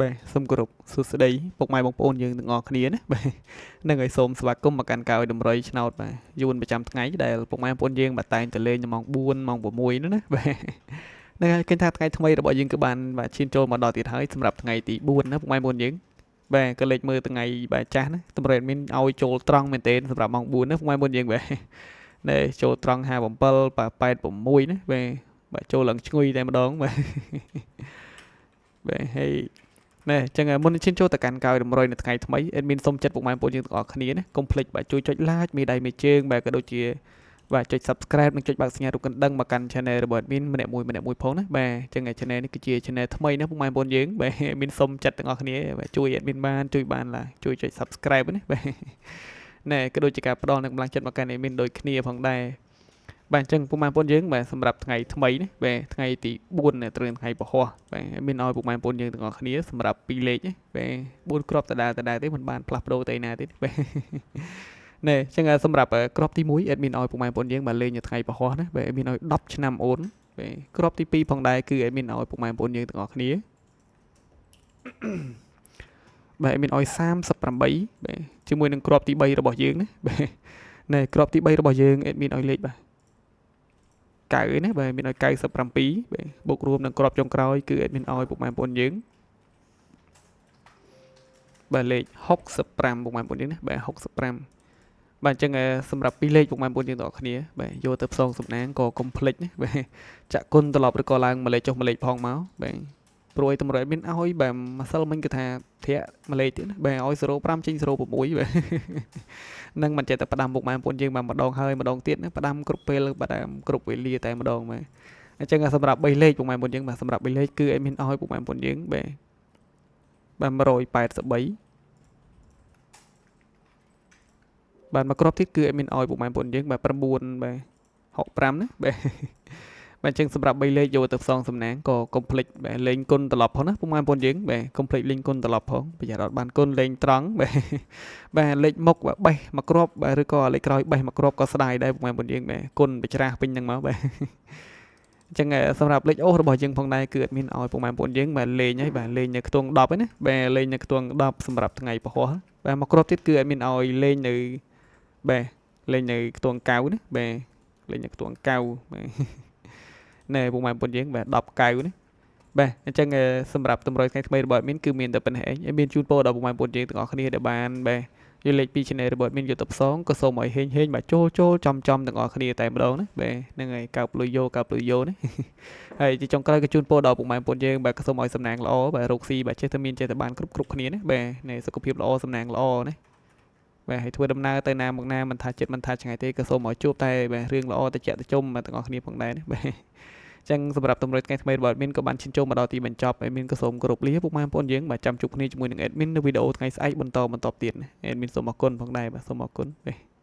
បាទសូមគោរពសួស្តីពុកម៉ែបងប្អូនយើងទាំងអស់គ្នាណាបាទនឹងឲ្យសូមស្វាគមន៍មកកាន់ការឲ្យតម្រុយឆ្នោតបាទយួនប្រចាំថ្ងៃដែលពុកម៉ែបងប្អូនយើងបាទតែងតែលេងនៅម៉ោង4ម៉ោង6នោះណាបាទនឹងហើយឃើញថាថ្ងៃថ្មីរបស់យើងគឺបានបាទឈានចូលមកដល់ទៀតហើយសម្រាប់ថ្ងៃទី4ណាពុកម៉ែបងប្អូនយើងបាទក៏លេចមើលថ្ងៃបាទចាស់ណាតម្រុយមានឲ្យចូលត្រង់មែនទែនសម្រាប់ម៉ោង4ណាពុកម៉ែបងប្អូនយើងបាទនេះចូលត្រង់57បាទ86ណាបាទបាទចូលឡើងឈ្ងុយតែម្ដងបាទបាទហើយណែអញ្ចឹងមុននឹងឈានចូលទៅកាន់កោយតម្រុយនៅថ្ងៃថ្មី admin សូមចិត្តពុកម៉ែបងប្អូនយើងទាំងអស់គ្នាណាកុំភ្លេចបាទជួយចុច like មេដៃមេជើងបាទក៏ដូចជាបាទចុច subscribe និងចុចបើកសញ្ញារូបកណ្ដឹងមកកាន់ channel របស់ admin ម្នាក់មួយម្នាក់មួយផងណាបាទអញ្ចឹង channel នេះគឺជា channel ថ្មីណាពុកម៉ែបងប្អូនយើងបាទ admin សូមចិត្តទាំងអស់គ្នាបាទជួយ admin បានជួយបានឡាជួយចុច subscribe ណាបាទណែក៏ដូចជាការផ្ដល់នូវកម្លាំងចិត្តមកកាន់ admin ដូចគ្នាផងដែរបាទអញ្ចឹងពុកម៉ែបងប្អូនយើងបាទសម្រាប់ថ្ងៃថ្មីនេះបាទថ្ងៃទី4ត្រូវថ្ងៃពហុបាទមានឲ្យពុកម៉ែបងប្អូនយើងទាំងអស់គ្នាសម្រាប់2លេខបាទ4គ្រាប់ដដែលដដែលទេមិនបានផ្លាស់ប្ដូរទៅណាទេបាទណែអញ្ចឹងសម្រាប់គ្រាប់ទី1 admin ឲ្យពុកម៉ែបងប្អូនយើងបាទលេងនៅថ្ងៃពហុណាបាទ admin ឲ្យ10ឆ្នាំអូនបាទគ្រាប់ទី2ផងដែរគឺ admin ឲ្យពុកម៉ែបងប្អូនយើងទាំងអស់គ្នាបាទ admin ឲ្យ38បាទជាមួយនឹងគ្រាប់ទី3របស់យើងណាបាទណែគ្រាប់ទី3របស់យើង admin ឲ្យលេខបាទ9ណាបាទមានឲ្យ97បាទបូករួមនឹងគ្រាប់ចុងក្រោយគឺ admin ឲ្យពុកម៉ែបងប្អូនយើងបាទលេខ65ពុកម៉ែបងប្អូនយើងណាបាទ65បាទអញ្ចឹងសម្រាប់ពីរលេខពុកម៉ែបងប្អូនយើងទាំងអស់គ្នាបាទយកទៅផ្សងសំណាងក៏កុំភ្លេចណាបាទចាក់គុណត្រឡប់ឬក៏ឡើងមួយលេខចុះមួយលេខផងមកបាទព្រោះឲ្យតម្រូវមានឲ្យបាទម្សិលមិញគឺថាធាក់មួយលេខទៀតណាបាទឲ្យ05ចេញ06បាទនឹងមិនចេះតែផ្ដាំពុកម៉ែបងប្អូនយើងបាទម្ដងហើយម្ដងទៀតណាផ្ដាំគ្រប់ពេលផ្ដាំគ្រប់វេលាតែម្ដងបាទអញ្ចឹងសម្រាប់3លេខពុកម៉ែបងប្អូនយើងបាទសម្រាប់3លេខគឺឲ្យមានឲ្យពុកម៉ែបងប្អូនយើងបាទបាទ183បាទមកគ្រាប់ទៀតគឺឲ្យមានឲ្យពុកម៉ែបងប្អូនយើងបាទ9បាទ65ណាបាទបាទអញ្ចឹងសម្រាប់3លេខយកទៅផ្សងសំណាងក៏កុំភ្លេចបាទលេងគុណត្រឡប់ផងណាពុកម៉ែបងប្អូនយើងបាទកុំភ្លេចលេងគុណត្រឡប់ផងប្រយ័ត្នអត់បានគុណលេងត្រង់បាទបាទលេខមុខបាទបេះមួយគ្រាប់បាទឬក៏លេខក្រោយបេះមួយគ្រាប់ក៏ស្ដាយដែរពុកម៉ែបងប្អូនយើងបាទគុណបច្រាស់ពេញហ្នឹងមកបាទអញ្ចឹងសម្រាប់លេខអូសរបស់យើងផងដែរគឺអត់មានឲ្យពុកម៉ែបងប្អូនយើងបាទលេងហើយបាទលេងនៅខ្ទង់10ហើយណាបាទលេងនៅខ្ទង់10សម្រាប់ថ្ងៃពហុបាទមកគ្រាប់ទៀតគឺអត់មានឲ្យលេងនៅបាទលេងនៅខ្ទង់9ណាបាទលេងនៅខ្ទង់9បាទណែពុកម៉ែបងប្អូនយើងបាទ10 9ណាបាទអញ្ចឹងសម្រាប់តម្រុយថ្ងៃថ្មីរបស់ admin គឺមានតែប៉ុណ្ណេះឯងមានជូនពរដល់ពុកម៉ែបងប្អូនយើងទាំងអស់គ្នាដែលបានបាទយកលេខ2 channel របស់ admin យកទៅផ្សងក៏សូមឲ្យហេងហេងបាទចូលចូលចំចំទាំងអស់គ្នាតែម្ដងណាបាទហ្នឹងហើយកើបលុយយោកើបលុយយោណាហើយជាចុងក្រោយក៏ជូនពរដល់ពុកម៉ែបងប្អូនយើងបាទក៏សូមឲ្យសំណាងល្អបាទរកស៊ីបាទចេះតែមានចេះតែបានគ្រប់គ្រប់គ្នាណាបាទនេះសុខភាពល្អសំណាងល្អណាបាទហើយធ្វើដំណើរទៅណាមកណាមិនថាចិត្តមិនថាឆ្ងាយទេក៏សូមឲ្យជួបតែបាទរឿងល្អតិចតិជុំបាទទាំងអស់គ្នាផងដែរណាបាទចឹងសម្រាប់តម្រុយថ្ងៃថ្មីរបស់ admin ក៏បានឈានចូលមកដល់ទីបញ្ចប់ admin ក៏សូមគោរពលាពុកម៉ែបងប្អូនយើងបាទចាំជួបគ្នាជាមួយនឹង admin នៅវីដេអូថ្ងៃស្អែកបន្តបន្តទៀតណា admin សូមអរគុណផងដែរបាទសូមអរគុណបាទ។